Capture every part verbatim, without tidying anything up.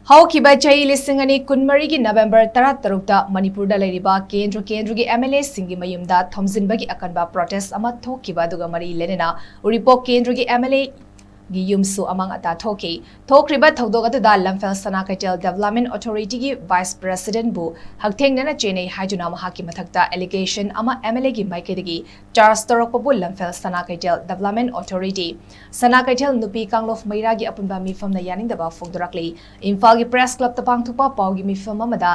ꯍꯧꯈꯤꯕ ꯆꯍꯤ ꯂꯤꯁꯤꯡ ꯑꯅꯤ ꯀꯨꯟꯃꯔꯤꯒꯤ ꯅꯕꯦꯝꯕꯔ ꯇꯔꯥꯇꯔꯨꯛꯇ ꯃꯅꯤꯄꯨꯔꯗ ꯂꯩꯔꯤꯕ ꯀꯦꯟꯗ꯭ꯔ ꯀꯦꯟꯗ꯭ꯔꯒꯤ MLAꯁꯤꯡꯒꯤ ꯃꯌꯨꯝꯗ ꯊꯣꯝꯖꯤꯟꯕꯒꯤ ꯑꯀꯟꯕ protest ꯑꯃ ꯊꯣꯛꯈꯤꯕ ꯑꯗꯨꯒ ꯃꯔꯤ ꯂꯩꯅꯅ ꯎꯔꯤꯄꯣꯛ ꯀꯦꯟꯗ꯭ꯔꯒꯤ MLAꯒꯤ ꯌꯨꯝꯁꯨ ꯑꯃꯥꯡ ꯑꯇꯥ ꯊꯣꯛꯈꯤ꯫ ꯊꯣꯛꯈ꯭ꯔꯤꯕ ꯊꯧꯗꯣꯛ ꯑꯗꯨꯗ ꯂꯝꯐꯦꯜ ꯁꯅꯥ ꯀꯩꯊꯦꯜ Development Authorityꯒꯤ Vice Presidentꯕꯨ ꯍꯛꯊꯦꯡꯅꯅ ꯆꯦꯟꯅꯩ ꯍꯥꯏꯗꯨꯅ ꯃꯍꯥꯛꯀꯤ ꯃꯊꯛꯇ allegation ꯑꯃ MLAꯒꯤ ꯃꯥꯏꯀꯩꯗꯒꯤ charge ꯇꯧꯔꯛꯄꯕꯨ ꯂꯝꯐꯦꯜ ꯁꯅꯥ ꯀꯩꯊꯦꯜ Development Authority, ꯁꯅꯥ ꯀꯩꯊꯦꯜ ꯅꯨꯄꯤ ꯀꯥꯡꯂꯨꯞ ꯃꯩꯔꯥꯒꯤ ꯑꯄꯨꯟꯕ ꯃꯤꯐꯝꯅ ꯌꯥꯅꯤꯡꯗꯕ ꯐꯣꯡꯗꯣꯔꯛꯂꯤ꯫ ꯏꯝꯐꯥꯜꯒꯤ Press Clubꯇ ꯄꯥꯡꯊꯣꯛꯄ ꯄꯥꯎꯒꯤ ꯃꯤꯐꯝ ꯑꯃꯗ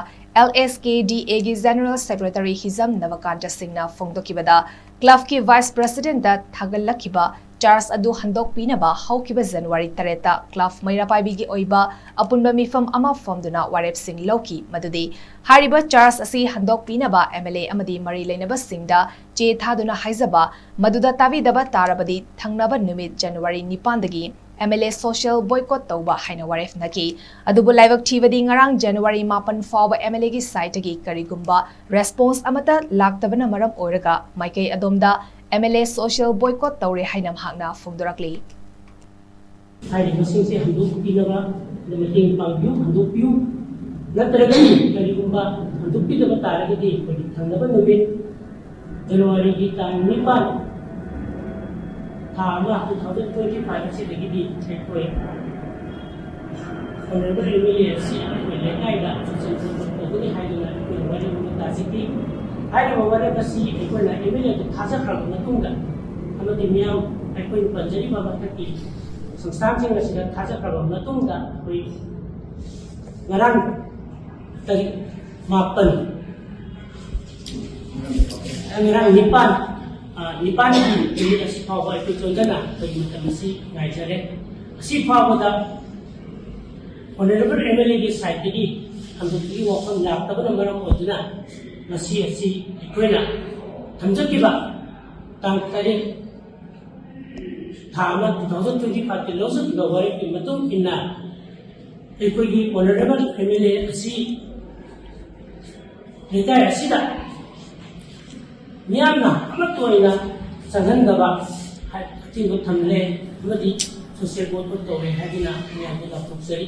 LSKDAꯒꯤ General Secretary ꯍꯤꯖꯝ ꯅꯕꯀꯥꯟꯇ ꯁꯤꯡꯅ ꯐꯣꯡꯗꯣꯛꯈꯤꯕꯗ, clubꯀꯤ Vice Presidentꯇ ꯊꯥꯒꯠꯂꯛꯈꯤꯕ charge ꯑꯗꯨ ꯍꯟꯗꯣꯛꯄꯤꯅꯕ ꯍꯧꯈꯤꯕ January ꯇꯔꯦꯠꯇ club ꯃꯩꯔꯥ ꯄꯥꯏꯕꯤꯒꯤ ꯑꯣꯏꯕ ꯑꯄꯨꯟꯕ ꯃꯤꯐꯝ ꯑꯃ ꯐꯝꯗꯨꯅ ꯋꯥꯔꯦꯞꯁꯤꯡ ꯂꯧꯈꯤ꯫ ꯃꯗꯨꯗꯤ ꯍꯥꯏꯔꯤꯕ charge ꯑꯁꯤ ꯍꯟꯗꯣꯛꯄꯤꯅꯕ MLA ꯑꯃꯗꯤ ꯃꯔꯤ ꯂꯩꯅꯕꯁꯤꯡꯗ ꯆꯦ ꯊꯥꯗꯨꯅ ꯍꯥꯏꯖꯕ ꯃꯗꯨꯗ ꯇꯥꯕꯤꯗꯕ ꯇꯥꯔꯕꯗꯤ ꯊꯪꯅꯕ ꯅꯨꯃꯤꯠ January ꯅꯤꯄꯥꯟꯗꯒꯤ MLA social boycott ꯇꯧꯕ ꯍꯥꯏꯅ ꯋꯥꯔꯦꯞꯅꯈꯤ꯫ ꯑꯗꯨꯕꯨ ꯂꯥꯏꯕꯛ ꯊꯤꯕꯗꯤ ꯉꯔꯥꯡ January ꯃꯥꯄꯟ ꯐꯥꯎꯕ MLAꯒꯤ sideꯇꯒꯤ ꯀꯔꯤꯒꯨꯝꯕ response ꯑꯃꯠꯇ ꯂꯥꯛꯇꯕꯅ ꯃꯔꯝ ꯑꯣꯏꯔꯒ ꯃꯥꯏꯀꯩ ꯑꯗꯣꯝꯗ MLA social boycott ꯇꯧꯔꯦ ꯍꯥꯏꯅ ꯃꯍꯥꯛꯅ ꯐꯣꯡꯗꯣꯔꯛꯂꯤ꯫ ꯍꯥꯏꯔꯤꯕꯁꯤꯡꯁꯦ ꯍꯟꯗꯣꯛꯄꯤꯅꯕ ꯃꯇꯦꯡ ꯄꯥꯡꯕꯤꯌꯨ, ꯍꯟꯗꯣꯛꯄꯤꯌꯨ꯫ ꯅꯠꯇ꯭ꯔꯒꯗꯤ ꯀꯔꯤꯒꯨꯝꯕ ꯍꯟꯗꯣꯛꯄꯤꯗꯕ ꯇꯥꯔꯒꯗꯤ ꯑꯩꯈꯣꯏꯒꯤ ꯊꯪꯅꯕ ꯅꯨꯃꯤꯠ Januaryꯒꯤ ꯇꯥꯡ ꯅꯤꯄꯥꯟ, ꯊꯥ ꯑꯃ, two thousand twenty five ꯑꯁꯤꯗꯒꯤꯗꯤ ꯑꯩꯈꯣꯏ Honourable MLA ꯑꯁꯤ ꯑꯩꯈꯣꯏ ꯂꯩꯀꯥꯏꯗ social boycott ꯇꯧꯒꯅꯤ ꯍꯥꯏꯗꯨꯅ ꯑꯩꯈꯣꯏ ꯋꯥꯔꯦꯞ ꯑꯃ ꯇꯥꯖꯈꯤ꯫ ꯍꯥꯏꯔꯤꯕ ꯋꯥꯔꯦꯞ ꯑꯁꯤ ꯑꯩꯈꯣꯏꯅ MLAꯗ ꯊꯥꯖꯈ꯭ꯔꯕ ꯃꯇꯨꯡꯗ ꯑꯃꯗꯤ ꯃꯤꯌꯥꯝ ꯑꯩꯈꯣꯏꯅ ꯄꯟꯖꯔꯤꯕ ꯃꯊꯛꯀꯤ ꯁꯪꯁꯊꯥꯟꯁꯤꯡ ꯑꯁꯤꯗ ꯊꯥꯖꯈ꯭ꯔꯕ ꯃꯇꯨꯡꯗ ꯑꯩꯈꯣꯏ ꯉꯔꯥꯡ ꯇꯔꯤꯛ ꯃꯥꯄꯟ, ꯉꯔꯥꯡ ꯅꯤꯄꯥꯟ, ꯑ, ꯅꯤꯄꯥꯟꯒꯤ ꯅꯨꯃꯤꯠ ꯑꯁꯤ ꯐꯥꯎꯕ ꯑꯩꯈꯣꯏ ꯆꯣꯟꯗꯅ ꯑꯩꯈꯣꯏꯒꯤ ꯃꯇꯝ ꯑꯁꯤ ꯉꯥꯏꯖꯔꯦ꯫ ꯑꯁꯤ ꯐꯥꯎꯕꯗ Honourable MLAꯒꯤ sideꯇꯒꯤ ꯍꯟꯗꯣꯛꯄꯒꯤ ꯋꯥꯐꯝ ꯂꯥꯛꯇꯕꯅ ꯃꯔꯝ ꯑꯣꯏꯗꯨꯅ ꯉꯁꯤ ꯑꯁꯤ ꯑꯩꯈꯣꯏꯅ ꯊꯝꯖꯈꯤꯕ ꯇꯥꯡ ꯇꯔꯦꯠ ꯊꯥ ꯑꯃ two thousand twenty fiveꯀꯤ ꯂꯧꯖꯈꯤꯕ ꯋꯥꯔꯦꯞꯀꯤ ꯃꯇꯨꯡ ꯏꯟꯅ ꯑꯩꯈꯣꯏꯒꯤ Honourable MLA ꯑꯁꯤ ꯂꯩꯀꯥꯏ ꯑꯁꯤꯗ ꯃꯤꯌꯥꯝꯅ ꯑꯃꯠꯇ ꯑꯣꯏꯅ ꯆꯪꯍꯟꯗꯕ ꯑꯊꯤꯡꯕ ꯊꯝꯂꯦ ꯑꯃꯗꯤ social boycott ꯇꯧꯔꯦ ꯍꯥꯏꯗꯨꯅ ꯃꯌꯥꯝꯗ ꯂꯥꯎꯊꯣꯛꯆꯔꯤ꯫